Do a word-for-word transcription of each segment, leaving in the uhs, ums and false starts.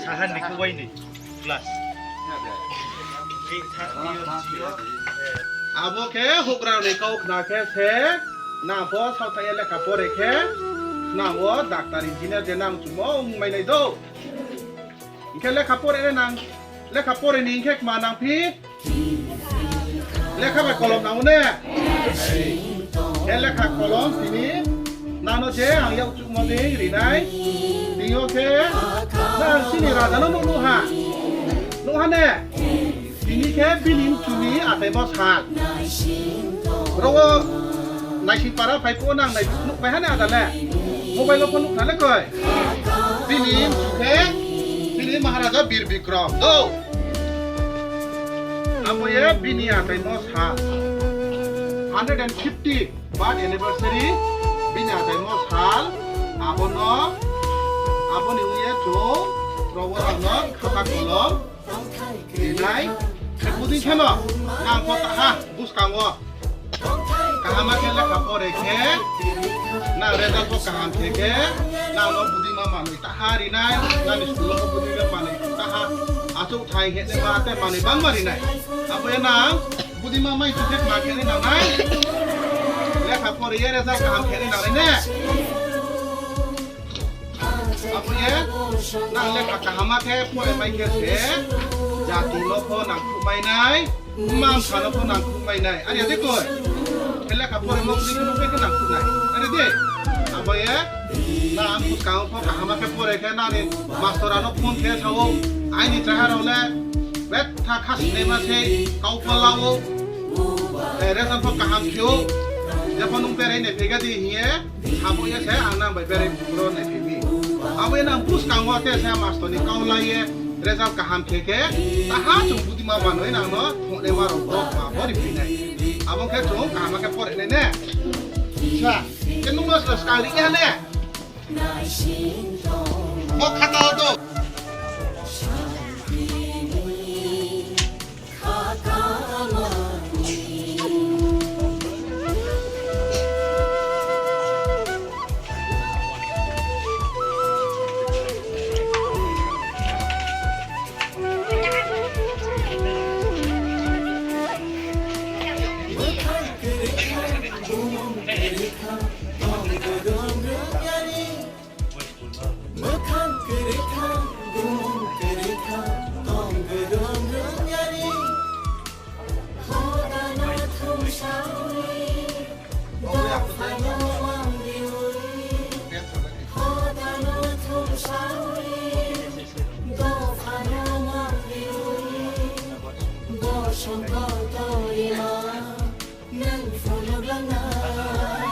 Sahan ni kubai ni glass. Abo khe hukrani kok na khe se, na bo sathai lekha pore khe, na bo doctor engineer je nang chumo wng mai nai do. Hingkhe lekha pore nang, lekha pore ni hingkhe ma nang phi? Lekha bai kolom nango ne? He lekha kolom tini nano je ang yak chukmani rinai. Tini o khe nang chini raja no nuk ha. Nuk ha ne? Tini khe bini chuni atai bo sal. Rogo naising para phai po nang nai nuk pai ha ne ada le. Mobile o phone nuk thale koi. Bini chu khe bini Maharaja Bir Bikram. Do. Abo ye bini atai mo sal. Hundred and fifty birth anniversary bini atai mo sal. Abono, aboni wngye chwng rogo rokno khata kolom rinai. Khe buding kheno nang pho taha bwskango. Kaham khe lekha pore khe, nang result bo kaham khe khe, nang no budima manwi taha rinai, nani school o budima manwi taha, achuk thai khe ma tei manwi bangma rinai. Abo ya nang budima mai chukhe ma khe nang nai. Lekha pore ye result kaham khe nang nai ne. Abo ye, nang lekha kahama khe pore mai khe se, jati no pho nang khuk mai nai, mamsa no pho nang khuk mai nai. Ani ade koi, lekha pore mo kri khe nang khuk nai. Ani de, abo ye, nang bwskango pho kahama khe pore khe nani master ano phone khe sao, aini chahar rok le, betha khasi nei ma se, kau phalao, eh, result pho kaham khio, jepho nung berai nai phega di hiye. Abo ya se ang nang bai berai buro nai phimi. Abo ya nang bwskango te se master ni kau lai ye result kaham khe khe taha chwng budima manwi nang no thokne ma rok bo ma bo ri phinai. Abo khe chwng kaham khe pore nai ne. Sa, ke nung no sa skang ri ya ne. Mo khata do. Mwkhang kwrwi kha, gumung kwrwi kha, tong kwrwng rwng yari. Hodano thumsawi, dophano wangriwi. Hodano thumsawi, dophano wangriwi. Bosong kotorima. Nwng phunuk langnai,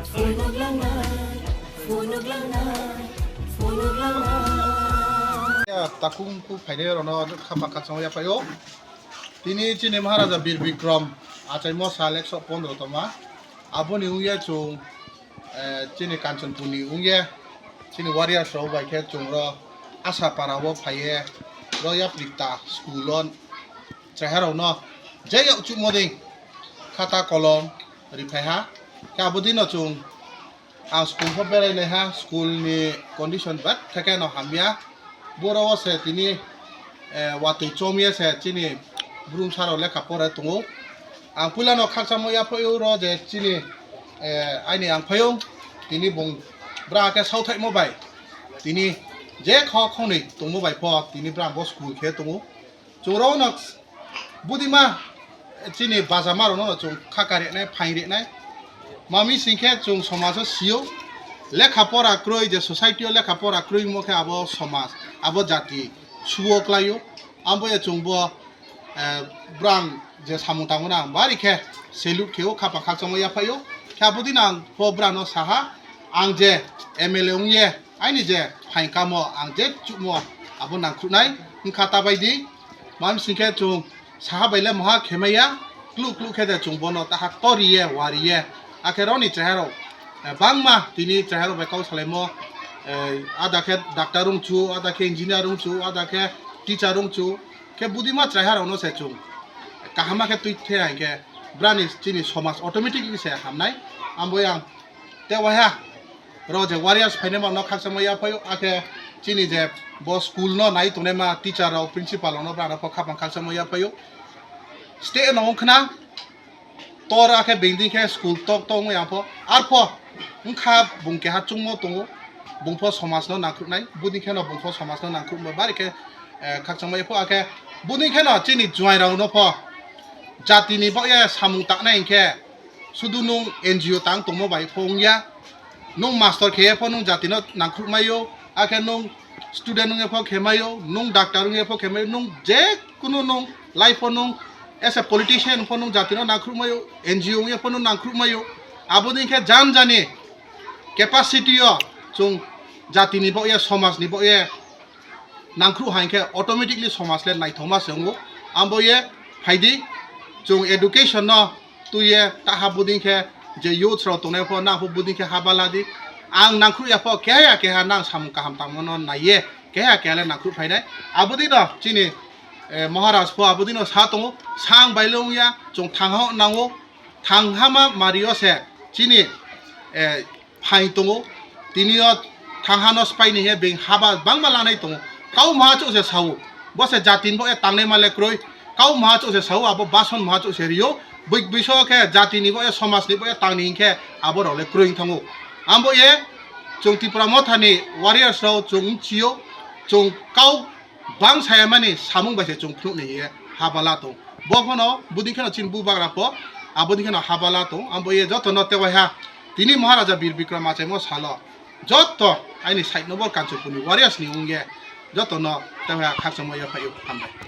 phunuk langnai, phunuk langnai, phunuk langnai. Ya, takung ku phainai rokno khapang khakchangma yaphaio. Tini chini Maharaja Bir Bikram achaimo sal ekso pondro tongma. Aboni wngya chwng eh, chini Kanchanpurni wngye, chini warriors rok bai khe chwng ro Asapara o phaiye, ro yapri ta school o cherairokno je yak chukmoding khata kolom riphaiha. Khe abodino chwng ang school pho berai naiha, school ni condition betha kheno hamya. Boro o se tini, eh, watwi chomye se chini brum saro lekha pore tongo. Ang puilano khakchangma yaphaio ro je chini, eh, aini ang phaio tini bung bra khe sauthaimo bai tini je kho khonwi tongmo bai pho tini bra bo school khe tongo. Chwng rokno budima chini bajama rokno chwng kha karinai, phainrinai. Mami singkhe chwng somajo sio, lekha pora kwrwi je society o lekha pora kwrwi wngmo khe abo somaj, abo jati suo klaio. Ambo ya chwngbo, eh, brang je samung tangmani ang bari khe salute khe o, khapang khakchangma yaphaio. Khe abodino ang pho brano saha, ang je M L A wngye, aini je phain kamo ang je chukmo abo nangkhruknai wngkha ta bai di. Mami singkhe chwng saha bai le moha khemaya, kluk kluk khe de chwng bono taha toriye, wariye. Akhe roni cheharok, eh, bangma tini cheharok bai kok salaimo, eh, ada khe doctor wngchu, ada khe engineer wngchu, ada khe teacher wngchu. Khe budima cheharokno se chwng kahama khe twi the hai khe brani chini somaj automatic se hamnai. Ambo yang te waha Ro je warriors phainai ma no khakchangma yaphaio, akhe chini je bo school no nai tongnai ma teacher rok, principal rok no bwrano pho khapang khakchangma yaphaio. State no wngkhna tor akhe bini khe school tok tok wngya pho. Arpho wngkha bung keha chungmo tongo, bung pho somaj no nangkhruknai, buni khe no bung pho somaj no nangkhrukma bari khe, eh, khakchangma yapho. Akhe buni khe no chini juai rok no pho jati ni bagwi samung tangnai hinkhe sudu nung N G O tang tongmo bai pho wngya. Nung master khe pho nung jati no nangkhruk maio, akhe nung student wngya pho khe maio, nung doctor wngya pho khe maio, nung je kunu nung life o nung as a politician pho nung jati no nangkhruk maio, N G O wngya pho nung nangkhruk maio. Aboni khe jan jani capacity o chwng jati ni bagwi, somaj ni bagwi nangkhruk hai khe automatically somaj le naithokma se wngo. Ambo ye phaidi chwng education no twi ye taha buding khe je youths rok tongnai pho nang pho buding khe haba ladi. Ang nangkhruk ya pho keha ya keha nang samung kaham tangma no nai ye keha ya keha le nangkhruk phainai. Abodino chini, eh, Maharaj pho abodino sa tongo, sang bai le wngya, chwng thangha nango, thanghama mario se chini, eh, phain tongo. Tini o thangha no sphaini he beng haba bangma lanai tongo. Kau maha chuk se sao, bo se jati ni bo e tangnai ma le kroi. Kau maha chuk se sao, abo bason maha chuk se rio. Bui-, buiso khe jati ni bo e, somaj ni bo e tangni hinkhe abo rok le kroi wng thango. Ambo e chwng Tipra Motha ni warriors rok chwng wng chio, chwng kau bang sayamani samung bai se chwng phunukni hiye haba la tong. Bo phano buding kheno chini bubagra pho aboding kheno haba la tong. Ambo ye joto no tewai ha tini Maharaja Bir Bikram achaimo salo joto aini side no bo Kanchanpur ni warriors ni wngye joto no tewai ha khakchangma yaphaio. Hambai.